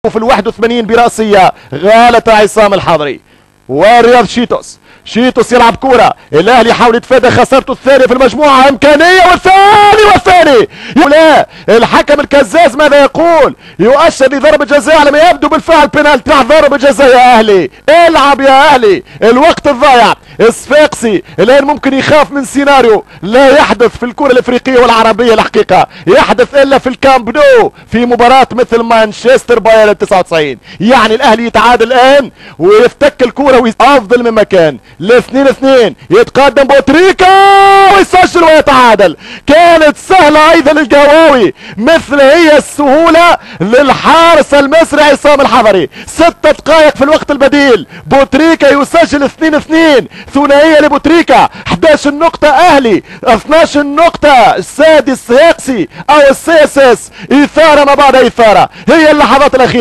في 81 براسيه غالط عصام الحضري. ورياض شيتوس، شيتوس يلعب كرة، الاهلي يحاول يتفادى خسارته الثانية في المجموعة، امكانية والثاني والثاني، لا الحكم الكزاز ماذا يقول؟ يؤشر لضربة جزاء على ما يبدو بالفعل بينالتي، ضربة جزاء يا اهلي، العب يا اهلي، الوقت الضايع، الصفاقسي الان ممكن يخاف من سيناريو لا يحدث في الكرة الافريقية والعربية الحقيقة، يحدث الا في الكامب نو في مباراة مثل مانشستر بايرن 99، يعني الاهلي يتعادل الان ويفتك الكرة افضل مما كان. 2-2 يتقدم بوتريكا ويسجل ويتعادل. كانت سهلة ايضا للجواوي مثل هي السهولة للحارس المصري عصام الحضري. 6 دقائق في الوقت البديل، بوتريكا يسجل 2-2، ثنائية لبوتريكا، 11 نقطة اهلي، 12 نقطة السادس الصفاقسي او ال CSS. اثارة ما بعد اثارة، هي اللحظات الاخيرة.